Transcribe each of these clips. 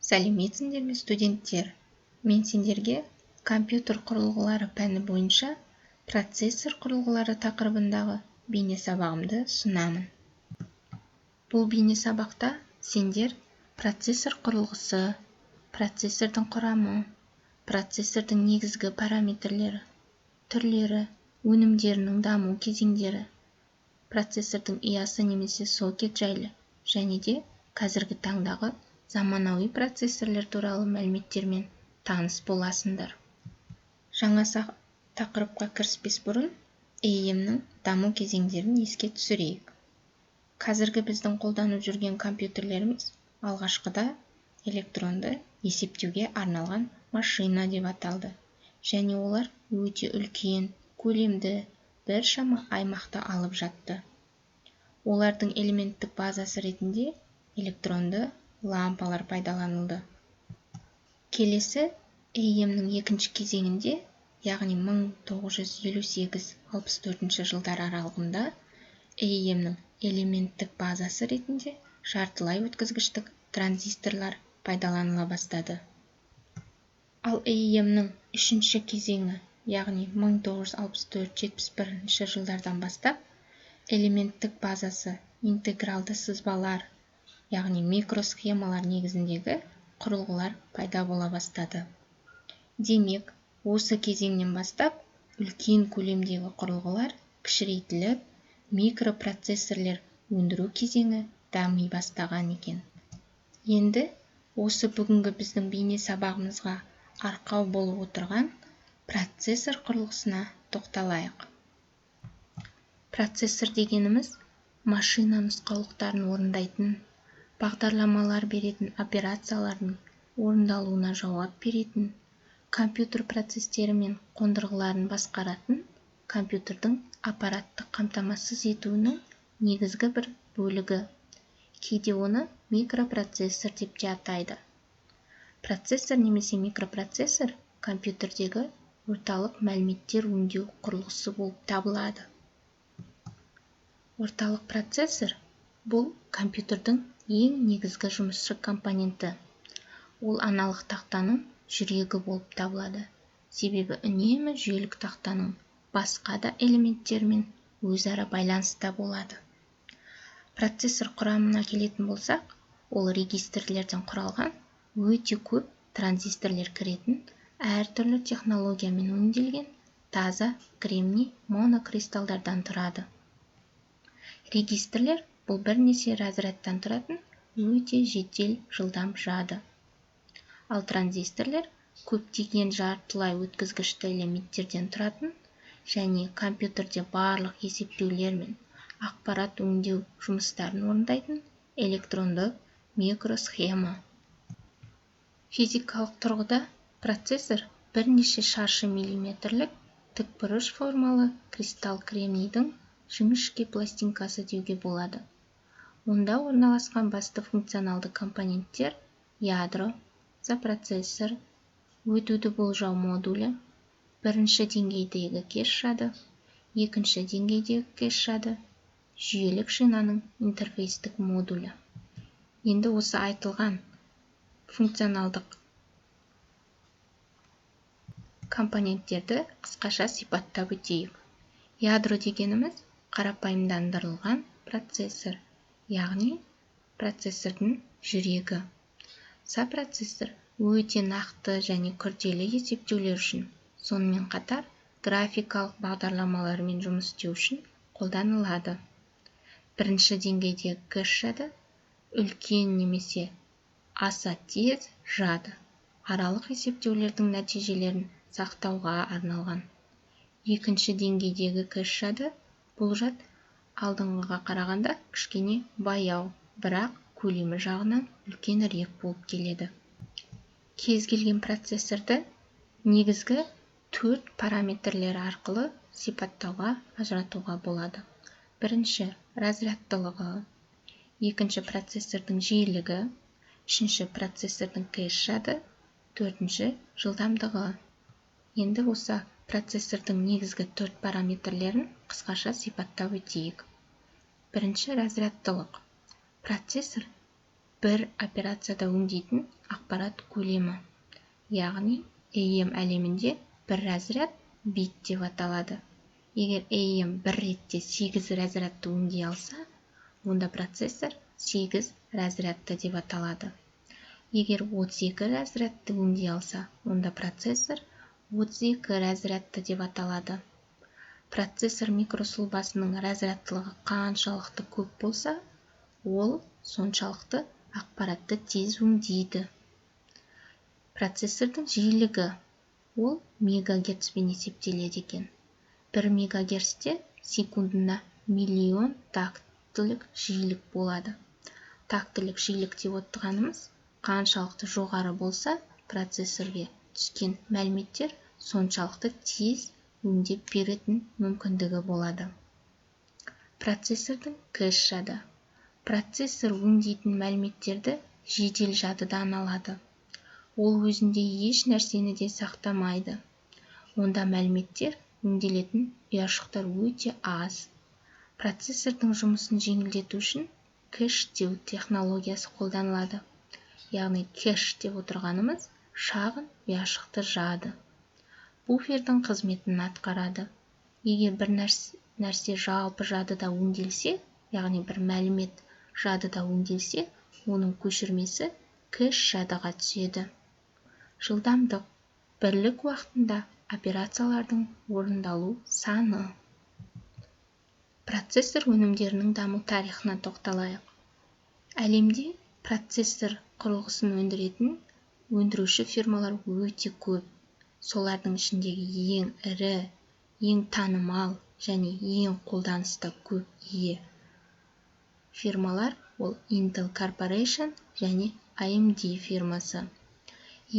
Сәлеметсіңдер ме, студенттер! Мен сендерге компьютер құрылғылары пәні бойынша процессор құрылғылары тақырыбындағы бейнесабағымды ұсынамын. Бұл бейнесабақта сендер процессор құрылғысы, процессордың құрамы, процессордың негізгі параметрлері, түрлері, өнімдерінің даму кезеңдері, процессордың ұясы немесе сокет жайлы және де қазіргі таңдағы заманауи процессорлер туралы мәліметтермен таныс боласыңдар. Жаңа тақырыпқа кіріспес бұрын ЭЭМ-нің даму кезеңдерін еске түсірейік. Қазіргі біздің қолданып жүрген компьютерлеріміз алғашқыда электронды есептеуге арналған машина деп аталды және олар өте үлкен көлемді, біршама аймақты алып жатты. Олардың элементтік базасы ретінде электронды лампалар пайдаланылды. Келесі ЭЭМ-нің екінші кезеңінде, яғни 1958-64 жылдар аралығында, ЭЭМ-нің элементтік базасы ретінде жартылай өткізгіштік транзисторлар пайдаланыла бастады. Ал ЭЭМ-нің үшінші кезеңі, яғни 1964-71 жылдардан бастап элементтік базасы интегралды сызбалар, яғни микросхемалар негізіндегі құрылғылар пайда бола бастады. Демек, осы кезеңнен бастап үлкен көлемдегі құрылғылар кішірейтіліп, микропроцессорлер өндіру кезеңі дами бастаған екен. Енді осы бүгінгі біздің бейне сабағымызға арқау болып отырған процессор құрылғысына тоқталайық. Процессор дегеніміз – машина нұсқаулықтарын орындайтын, бағдарламалар беретін операциялардың орындалуына жауап беретін, компьютер процестері мен қондырғыларын басқаратын компьютердің аппараттық қамтамасыз етуінің негізгі бір бөлігі. Кейде оны микропроцессор деп те атайды. Процессор немесе микропроцессор компьютердегі орталық мәліметтер өңдеу құрылғысы болып табылады. Орталық процессор – бұл компьютердің ең негізгі жұмысшы компоненті. Ол аналық тақтаның жүрегі болып табылады, себебі үнемі жүйелік тақтаның басқа да элементтерімен өзара байланыста болады. Процессор құрамына келетін болсақ, ол регистрлерден құралған, өте көп транзисторлер кіретін, әртүрлі технологиямен өңделген таза кремний монокристалдардан тұрады. Регистрлер – бұл бірнеше разрядтан тұратын өте жедел, жылдам жады. Ал транзисторлер – көптеген жартылай өткізгішті элементтерден тұратын және компьютерде барлық есептеулер мен ақпарат өңдеу жұмыстарын орындайтын электронды микросхема. Физикалық тұрғыда процессор бірнеше шаршы миллиметрлік тікбұрыш формалы кристалл кремнийдің жіңішке пластинкасы деуге болады. Онда орналасқан басты функционалды компоненттер: ядро, сопроцессор, өтуді болжау модулі, бірінші деңгейдегі кэш жады, екінші деңгейдегі кэш жады, жүйелік шинаның интерфейстік модулі. Енді осы айтылған функционалдық компоненттерді қысқаша сипаттап өтейік. Ядро дегеніміз – қарапайымдандырылған процессор, яғни процессордың жүрегі. Сопроцессор өте нақты және күрделі есептеулер үшін, сонымен қатар графикалық бағдарламалармен жұмыс істеу үшін қолданылады. Бірінші деңгейдегі кэш жады – үлкен немесе аса тез жады, аралық есептеулердің нәтижелерін сақтауға арналған. Екінші деңгейдегі кэш жады: бұл жад алдыңғыға қарағанда кішкене баяу, бірақ көлемі жағынан үлкенірек болып келеді. Кез келген процессорды негізгі төрт параметрлері арқылы сипаттауға, ажыратуға болады: бірінші – разрядтылығы, екінші – процессордың жиілігі, үшінші – процессордың кэш жады, төртінші – жылдамдығы. Енді осы процессордың негізгі төрт параметрлерін қысқаша сипаттап өтейік. Бірінші – разрядтылық. Процессор бір операцияда өңдейтін ақпарат көлемі. Яғни ЭЭМ әлемінде бір разряд бит деп аталады. Егер ЭЭМ бір ретте 8 разрядты өңдей алса, онда процессор 8 разрядты деп аталады. Егер 32 разрядты өңдей алса, онда процессор 32 разрядты деп аталады. Процессор микросұлбасының разрядтылығы қаншалықты көп болса, ол соншалықты ақпаратты тез өңдейді. Процессордың жиілігі, ол мегагерцпен есептеледі екен. 1 мегагерцте секундына миллион тактілік жиілік болады. Тактілік жиілік деп отырғанымыз, қаншалықты жоғары болса, процессорге түскен мәліметтер соншалықты тез өңдеп беретін мүмкіндігі болады. Процессордың кэш жады. Процессор өңдейтін мәліметтерді жедел жадыдан алады. Ол өзінде еш нәрсені де сақтамайды. Онда мәліметтер өңделетін ұяшықтар өте аз. Процессордың жұмысын жеңілдету үшін кэштеу технологиясы қолданылады. Яғни кэш деп отырғанымыз — шағын ұяшықты жады. Буфердің қызметін атқарады. Егер бір нәрсе жалпы жадыда өңделсе, яғни бір мәлімет жадыда өңделсе, оның көшірмесі кэш жадыға түседі. Жылдамдық — бірлік уақытында операциялардың орындалу саны. Процессор өнімдерінің даму тарихына тоқталайық. Әлемде процессор құрылғысын өндіретін өндіруші фирмалар өте көп. Солардың ішіндегі ең ірі, ең танымал және ең қолданыста көп ие фирмалар — ол Intel Corporation және AMD фирмасы.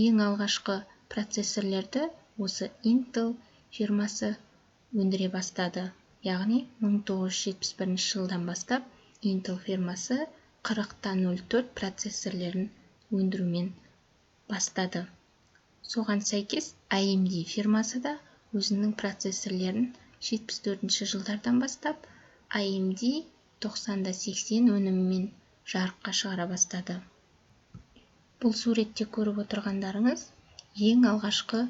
Ең алғашқы процессорлерді осы Intel фирмасы өндіре бастады. Яғни 1971 жылдан бастап Intel фирмасы 40.04 процессорлерін өндірумен бастады. Соған сәйкес AMD фирмасы да өзінің процессорлерін 74 жылдардан бастап AMD 90-80 өнімімен жарыққа шығара бастады. Бұл суретте көріп отырғандарыңыз — ең алғашқы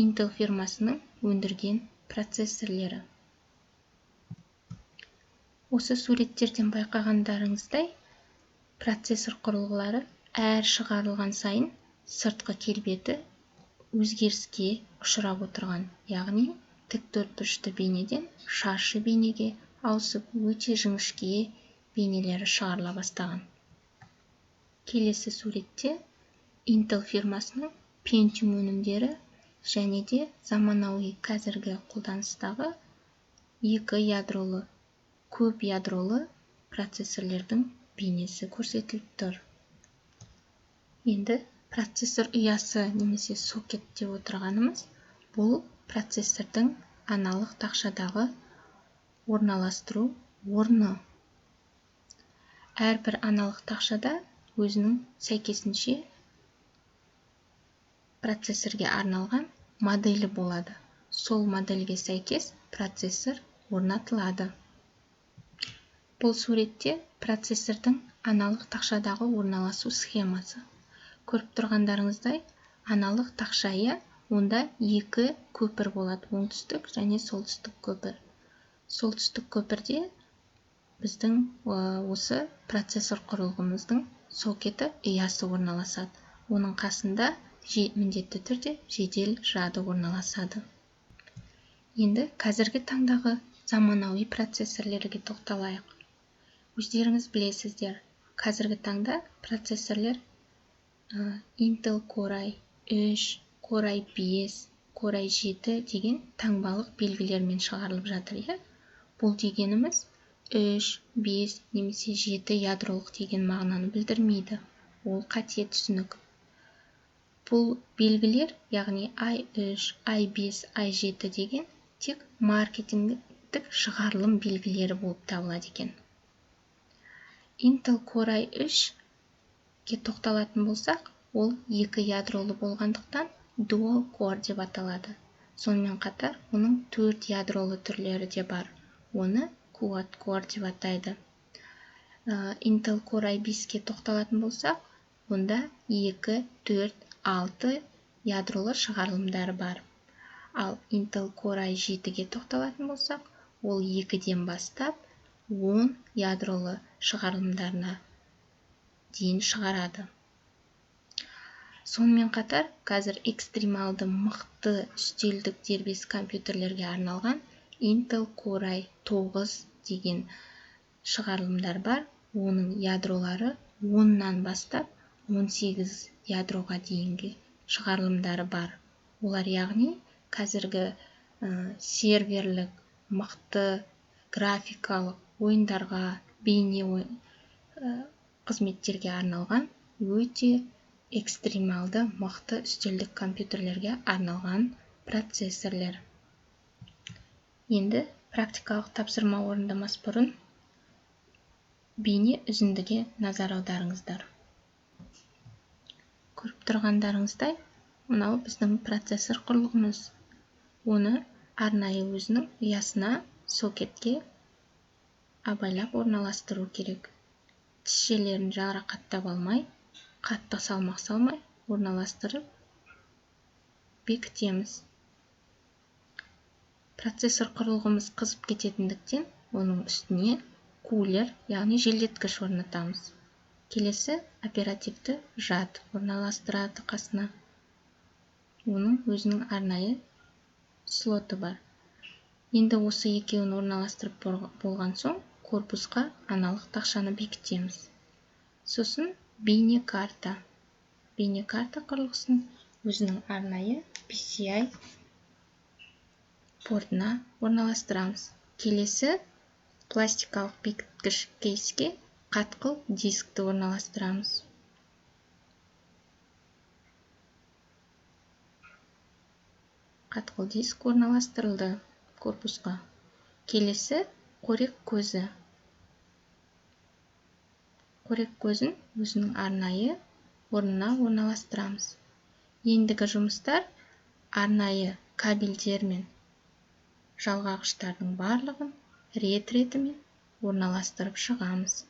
Intel фирмасының өндірген процессорлері. Осы суреттерден байқағандарыңыздай, процессор құрылғылары әр шығарылған сайын сыртқы келбеті өзгеріске ұшырап отырған. Яғни тік төртбұрышты бейнеден шаршы бейнеге ауысып, өте жіңішке бейнелері шығарыла бастаған. Келесі суретте Intel фирмасының Pentium өнімдері және де заманауи, қазіргі қолданыстағы екі ядролы, көп ядролы процессорлердің бейнесі көрсетіліп тұр. Енді процессор ұясы немесе сокет деп отырғанымыз — бұл процессордың аналық тақшадағы орналастыру орны. Әрбір аналық тақшада өзінің сәйкесінше процессорге арналған моделі болады. Сол модельге сәйкес процессор орнатылады. Бұл суретте процессордың аналық тақшадағы орналасу схемасы. Көріп тұрғандарыңыздай, аналық тақша, иә, онда екі көпір болады: оңтүстік және солтүстік көпір. Солтүстік көпірде біздің осы процессор құрылғымыздың сокеті, ұясы орналасады. Оның қасында міндетті түрде жедел жады орналасады. Енді қазіргі таңдағы заманауи процессорлерге тоқталайық. Өздеріңіз білесіздер, қазіргі таңда процессорлер Intel Core i3, Core i5, Core i7 деген таңбалық белгілермен шығарылып жатыр, иә. Бұл дегеніміз 3, 5 немесе 7 ядролық деген мағынаны білдірмейді. Ол қате түсінік. Бұл белгілер, яғни i3, i5, i7 деген тек маркетингтік шығарылым белгілері болып табылады екен. Intel Core i3-ке тоқталатын болсақ, ол екі ядролы болғандықтан, Dual Core деп аталады. Сонымен қатар оның төрт ядролы түрлері де бар, оны Quad Core деп атайды. Intel Core i5-ке тоқталатын болсақ, Онда 2, 4, 6 ядролы шығарылымдары бар. Ал Intel Core i7-ге тоқталатын болсақ, ол 2-ден бастап 10 ядролы шығарылымдарына дейін шығарады. Сонымен қатар, қазір экстремалды мықты үстелдік дербес компьютерлерге арналған Intel Core i9 деген шығарылымдар бар. Оның ядролары 10-нан бастап 18 ядроға дейінгі шығарылымдары бар. Олар, яғни, қазіргі серверлік, мықты графикалық ойындарға, бейне қызметтерге арналған өте экстремалды мықты үстелдік компьютерлерге арналған процессорлер. Енді практикалық тапсырма орындамас бұрын бейне үзіндіге назар аударыңыздар. Көріп тұрғандарыңыздай, мынау біздің процессор құрылғымыз. Оны арнайы өзінің ұясына, сокетке абайлап орналастыру керек. Тісшелерін жарақаттап алмай, қатты салмақ салмай орналастырып бекітеміз. Процессор құрылғымыз қызып кететіндіктен, оның үстіне кулер, яғни желдеткіш орнатамыз. Келесі оперативті жад орналастырады қасына. Оның өзінің арнайы слоты бар. Енді осы екеуін орналастырып болған соң, корпусқа аналық тақшаны бекітеміз. Сосын бейнекарта. Бейнекарта құрылғысын өзінің арнайы PCI портына орналастырамыз. Келесі пластикалық бекіткіш кейске қатқыл дискті орналастырамыз. Қатқыл диск орналастырылды корпусқа. Келесі қорек көзі. Қорек көзін өзінің арнайы орнына орналастырамыз. Ендігі жұмыстар арнайы кабельдер мен жалғағыштардың барлығын рет-ретімен орналастырып шығамыз.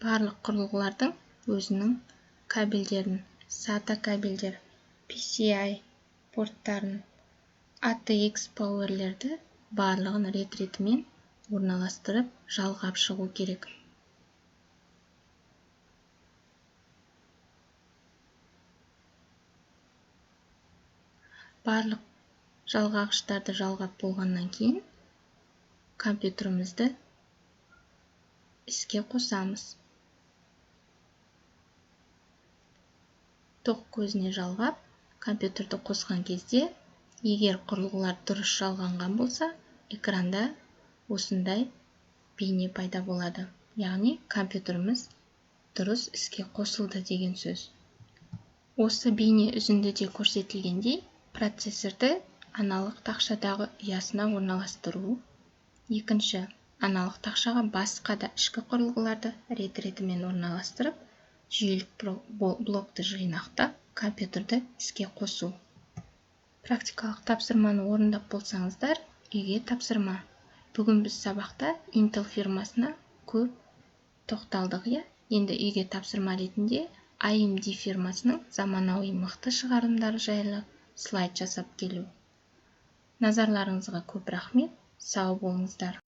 Барлық құрылғылардың өзінің кабельдерін, SATA кабельдер, PCI порттарын, ATX пауэрлерді барлығын рет-ретімен орналастырып, жалғап шығу керек. Барлық жалғағыштарды жалғап болғаннан кейін компьютерімізді іске қосамыз. Тоқ көзіне жалғап, компьютерді қосқан кезде, егер құрылғылар дұрыс жалғанған болса, экранда осындай бейне пайда болады. Яғни компьютеріміз дұрыс іске қосылды деген сөз. Осы бейне үзіндіде көрсетілгендей, процессорды аналық тақшадағы ұясына орналастыру, екінші аналық тақшаға басқа да ішкі құрылғыларды рет-ретімен орналастырып, жүйелік блокты жинақтап, компьютерді іске қосу. Практикалық тапсырманы орындап болсаңыздар, үйге тапсырма. Бүгін біз сабақта Intel фирмасына көп тоқталдық, иә? Енді үйге тапсырма ретінде AMD фирмасының заманауи мықты шығарылымдары жайлы слайд жасап келу. Назарларыңызға көп рахмет. Сау болыңыздар.